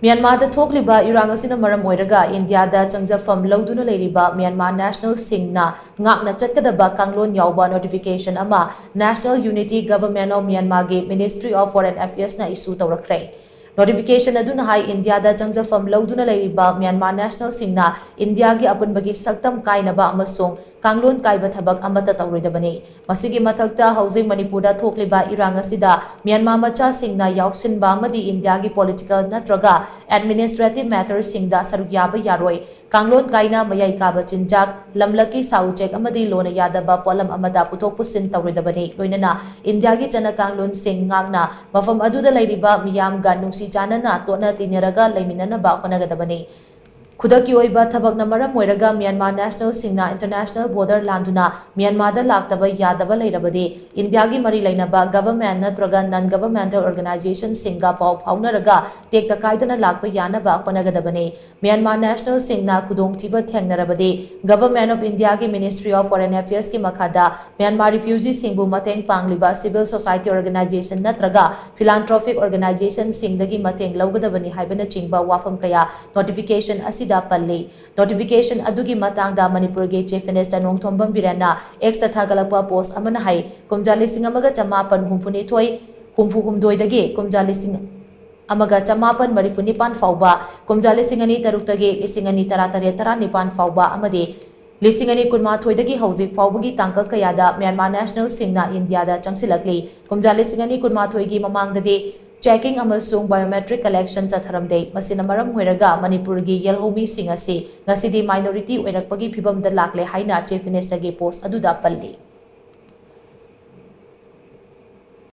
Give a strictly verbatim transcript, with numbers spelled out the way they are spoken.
ꯃ꯭ꯌꯥꯟꯃꯥꯔꯗ ꯊꯣꯛꯂꯤꯕ ꯏꯔꯥꯡ ꯑꯁꯤꯅ ꯃꯔꯝ ꯑꯣꯏꯔꯒ ꯏꯟꯗꯤꯌꯥꯗ ꯆꯪꯖꯐꯝ ꯂꯧꯗꯨꯅ ꯂꯩꯔꯤꯕ ꯃ꯭ꯌꯥꯟꯃꯥꯔ ꯅꯦꯁꯅꯦꯜꯁꯤꯡꯅ ꯉꯥꯛꯅ ꯆꯠꯀꯗꯕ ꯀꯥꯡꯂꯣꯟ ꯌꯥꯎꯕ ꯅꯣꯇꯤꯐꯤꯀꯦꯁꯟ ꯑꯃ National Unity Government of Myanmarꯒꯤ Ministry of Foreign Affairsꯅ issue ꯇꯧꯔꯛꯈ꯭ꯔꯦ꯫ ꯅꯣꯇꯤꯐꯤꯀꯦꯁꯟ ꯑꯗꯨꯅ ꯍꯥꯏ, ꯏꯟꯗꯤꯌꯥꯗ ꯆꯪꯖꯐꯝ ꯂꯧꯗꯨꯅ ꯂꯩꯔꯤꯕ ꯃ꯭ꯌꯥꯟꯃꯥꯔ ꯅꯦꯁꯅꯦꯜꯁꯤꯡꯅ ꯏꯟꯗꯤꯌꯥꯒꯤ ꯑꯄꯨꯟꯕꯒꯤ ꯁꯛꯇꯝ ꯀꯥꯏꯅꯕ ꯑꯃꯁꯨꯡ ꯀꯥꯡꯂꯣꯟ ꯀꯥꯏꯕ ꯊꯕꯛ ꯑꯃꯠꯇ ꯇꯧꯔꯣꯏꯗꯕꯅꯤ꯫ ꯃꯁꯤꯒꯤ ꯃꯊꯛꯇ, ꯍꯧꯖꯤꯛ ꯃꯅꯤꯄꯨꯔꯗ ꯊꯣꯛꯂꯤꯕ ꯏꯔꯥꯡ ꯑꯁꯤꯗ ꯃ꯭ꯌꯥꯟꯃꯥꯔ ꯃꯆꯥꯁꯤꯡꯅ ꯌꯥꯎꯁꯤꯟꯕ ꯑꯃꯗꯤ ꯏꯟꯗꯤꯌꯥꯒꯤ ꯄꯣꯂꯤꯇꯤꯀꯦꯜ ꯅꯠꯇ꯭ꯔꯒ ꯑꯦꯗꯃꯤꯅꯤꯁꯇ꯭ꯔꯦꯇꯤꯚ ꯃꯦꯇꯔꯁꯤꯡꯗ ꯁꯔꯨꯛ ꯌꯥꯕ ꯌꯥꯔꯣꯏ꯫ ꯀꯥꯡꯂꯣꯟ ꯀꯥꯏꯅ ꯃꯌꯥꯏ ꯀꯥꯕ ꯆꯤꯟꯖꯥꯛ, ꯂꯝꯂꯛꯀꯤ ꯁꯥ ꯎꯆꯦꯛ ꯑꯃꯗꯤ ꯂꯣꯟꯅ ꯌꯥꯗꯕ ꯄꯣꯠꯂꯝ ꯑꯃꯗ ꯄꯨꯊꯣꯛ ꯄꯨꯁꯤꯟ ꯇꯧꯔꯣꯏꯗꯕꯅꯤ꯫ ꯂꯣꯏꯅꯅ ꯏꯟꯗꯤꯌꯥꯒꯤ ꯆꯠꯅ ꯀꯥꯡꯂꯣꯟꯁꯤꯡ ꯉꯥꯛꯅ ꯃꯐꯝ ꯑꯗꯨꯗ ꯂꯩꯔꯤꯕ ꯃꯤꯌꯥꯝꯒ ꯅꯨꯡꯁꯤ ꯆꯥꯟꯅꯅ ꯇꯣꯠꯅ ꯇꯤꯟꯅꯔꯒ ꯂꯩꯃꯤꯟꯅꯅꯕ ꯍꯣꯠꯅꯒꯗꯕꯅꯤ꯫ ꯈꯨꯗꯛꯀꯤ ꯑꯣꯏꯕ ꯊꯕꯛꯅ ꯃꯔꯝ ꯑꯣꯏꯔꯒ ꯃ꯭ꯌꯥꯟꯃꯥꯔ ꯅꯦꯁꯅꯦꯜꯁꯤꯡꯅ ꯏꯟꯇꯔꯅꯦꯁꯅꯦꯜ ꯕꯣꯔꯗꯔ ꯂꯥꯟꯗꯨꯅ ꯃ꯭ꯌꯥꯟꯃꯥꯔꯗ ꯂꯥꯛꯇꯕ ꯌꯥꯗꯕ ꯂꯩꯔꯕꯗꯤ, ꯏꯟꯗꯤꯌꯥꯒꯤ ꯃꯔꯤ ꯂꯩꯅꯕ ꯒꯚꯔꯟꯃꯦꯟꯠ ꯅꯠꯇ꯭ꯔꯒ ꯅꯟ ꯒꯚꯔꯟꯃꯦꯟꯇꯦꯜ ꯑꯣꯔꯒꯅꯥꯏꯖꯦꯁꯟꯁꯤꯡꯒ ꯄꯥꯎ ꯐꯥꯎꯅꯔꯒ ꯇꯦꯛꯇ ꯀꯥꯏꯗꯅ ꯂꯥꯛꯄ ꯌꯥꯅꯕ ꯍꯣꯠꯅꯒꯗꯕꯅꯤ꯫ ꯃ꯭ꯌꯥꯟꯃꯥꯔ ꯅꯦꯁꯅꯦꯜꯁꯤꯡꯅ ꯈꯨꯗꯣꯡꯊꯤꯕ ꯊꯦꯡꯅꯔꯕꯗꯤ, Government of Indiaꯒꯤ Ministry of Foreign Affairsꯀꯤ ꯃꯈꯥꯗ ꯃ꯭ꯌꯥꯟꯃꯥꯔ ꯔꯤꯐ꯭ꯌꯨꯖꯤꯁꯤꯡꯕꯨ ꯃꯇꯦꯡ ꯄꯥꯡꯂꯤꯕ civil society organization ꯅꯠꯇ꯭ꯔꯒ philanthropic organizationꯁꯤꯡꯗꯒꯤ ꯃꯇꯦꯡ ꯂꯧꯒꯗꯕꯅꯤ ꯍꯥꯏꯕꯅꯆꯤꯡꯕ ꯋꯥꯐꯝ ꯀꯌꯥ ꯅꯣꯇꯤꯐꯤꯀꯦꯁꯟ ꯑꯁꯤꯗ ꯄꯜꯂꯤ꯫ ꯅꯣꯇꯤꯐꯤꯀꯦꯁꯟ ꯑꯗꯨꯒꯤ ꯃꯇꯥꯡꯗ ꯃꯅꯤꯄꯨꯔꯒꯤ Chief Minister ꯅꯣꯡꯊꯣꯝꯕꯝ ꯕꯤꯔꯦꯟꯅ Xꯇ ꯊꯥꯒꯠꯂꯛꯄ ꯄꯣꯁ ꯑꯃꯅ ꯍꯥꯏ, ꯀꯨꯝꯖꯥ ꯂꯤꯁꯤꯡ ꯑꯃꯒ ꯆꯃꯥꯄꯟ ꯍꯨꯝꯐꯨꯅꯤꯊꯣꯏ, ꯍꯨꯝꯐꯨꯍꯨꯝꯗꯣꯏꯗꯒꯤ ꯀꯨꯝꯖꯥ ꯂꯤꯁꯤꯡ ꯑꯃꯒ ꯆꯃꯥꯄꯟ ꯃꯔꯤꯐꯨ ꯅꯤꯄꯥꯟ ꯐꯥꯎꯕ, ꯀꯨꯝꯖꯥ ꯂꯤꯁꯤꯡ ꯑꯅꯤ ꯇꯔꯨꯛꯇꯒꯤ ꯂꯤꯁꯤꯡ ꯑꯅꯤ ꯇꯔꯥꯇꯔꯦꯠ ꯇꯔꯥꯅꯤꯄꯥꯟ ꯐꯥꯎꯕ ꯑꯃꯗꯤ ꯂꯤꯁꯤꯡ ꯑꯅꯤ ꯀꯨꯟꯃꯥꯊꯣꯏꯗꯒꯤ ꯍꯧꯖꯤꯛ ꯐꯥꯎꯕꯒꯤ ꯇꯥꯡꯀꯛ ꯀꯌꯥꯗ ꯃ꯭ꯌꯥꯟꯃꯥꯔ ꯅꯦꯁꯅꯦꯜꯁꯤꯡꯅ ꯏꯟꯗꯤꯌꯥꯗ ꯆꯪꯁꯤꯜꯂꯛꯂꯤ꯫ ꯀꯨꯝꯖꯥ ꯂꯤꯁꯤꯡ ꯑꯅꯤ ꯀꯨꯟꯃꯥꯊꯣꯏꯒꯤ ꯃꯃꯥꯡꯗꯗꯤ checking ꯑꯃꯁꯨꯡ biometric collection ꯆꯠꯊꯔꯝꯗꯦ꯫ ꯃꯁꯤꯅ ꯃꯔꯝ ꯑꯣꯏꯔꯒ ꯃꯅꯤꯄꯨꯔꯒꯤ ꯌꯦꯜꯍꯧꯃꯤꯁꯤꯡ ꯑꯁꯤ ꯉꯁꯤꯗꯤ minority ꯑꯣꯏꯔꯛꯄꯒꯤ ꯐꯤꯚꯝꯗ ꯂꯥꯛꯂꯦ ꯍꯥꯏꯅ Chief Ministerꯒꯤ ꯄꯣꯁ ꯑꯗꯨꯗ ꯄꯜꯂꯤ꯫